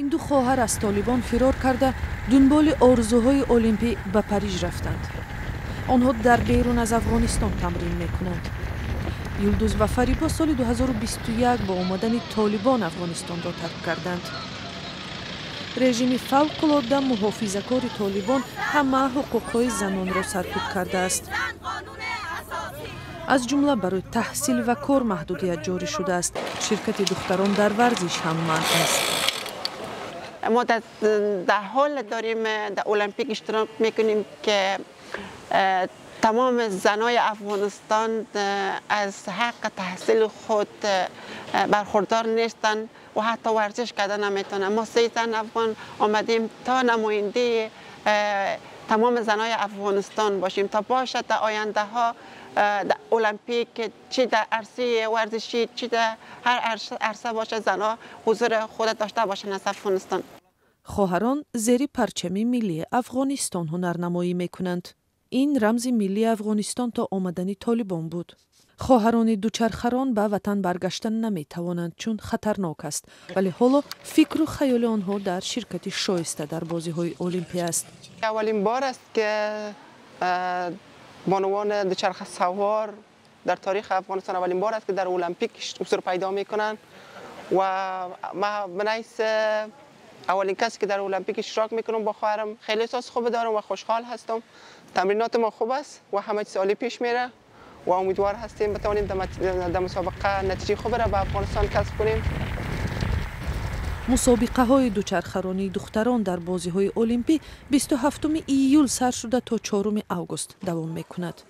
Ин ду хоҳар аз Толибон фирор карда, дунболи орзуҳои олимпӣ ба Париж рафтанд. Онҳо дар берун аз Афғонистон тамрин мекунанд. Юлдуз ва Фарибо соли 2021 бо омадани Толибон Афғонистонро тарк карданд. Режими фавқулодда муҳофизакори Толибон ҳама ҳуқуқҳои занонро саркӯб кардааст. Аз ҷумла барои таҳсил ва кор маҳдудият ҷорӣ шудааст. Ширкати духтарон дар варзиш ҳам манъ аст. ما در حال داریم در المپیک اشتراک میکنیم که تمام زنای افغانستان از حق تحصیل خود برخوردار نیستن و حتی ورزش کردن نمیتونن. ما سه زن افغان آمدیم تا نماینده تمام زنای افغانستان باشیم تا باشد در آینده ها در المپیک، چی در عرصه ورزشی، چی در هر عرصه باشه، زنها حضور خود داشته باشن از افغانستان. Хоҳарон зери парчами миллии Афғонистон ҳунарнамоӣ мекунанд. Ин рамзи миллии Афғонистон то омадани Толибон буд. Хоҳарони дучархарон ба ватан баргаштан наметавонанд, чун хатарнок аст, вале ҳоло фикру хаёли онҳо дар ширкати шоиста дар бозиҳои олимпӣ аст. اولین بار است که بانوان دوچرخه سوار در تاریخ افغانستان اولین بار است که در المپیک حضور پیدا میکنند و ما من حیث اولین کسی که در المپیک اشتراک میکنم با خواهرم، خیلی احساس خوب دارم و خوشحال هستم. تمرینات ما خوب است و همه چیز عالی پیش میره و امیدوار هستیم بتوانیم در مسابقه نتیجه خوب را به افغانستان کسب کنیم. Мусобиқаҳои дучархаронии духтарон дар бозиҳои олимпӣ 27 июл сар шуда, то 4 август давом мекунад.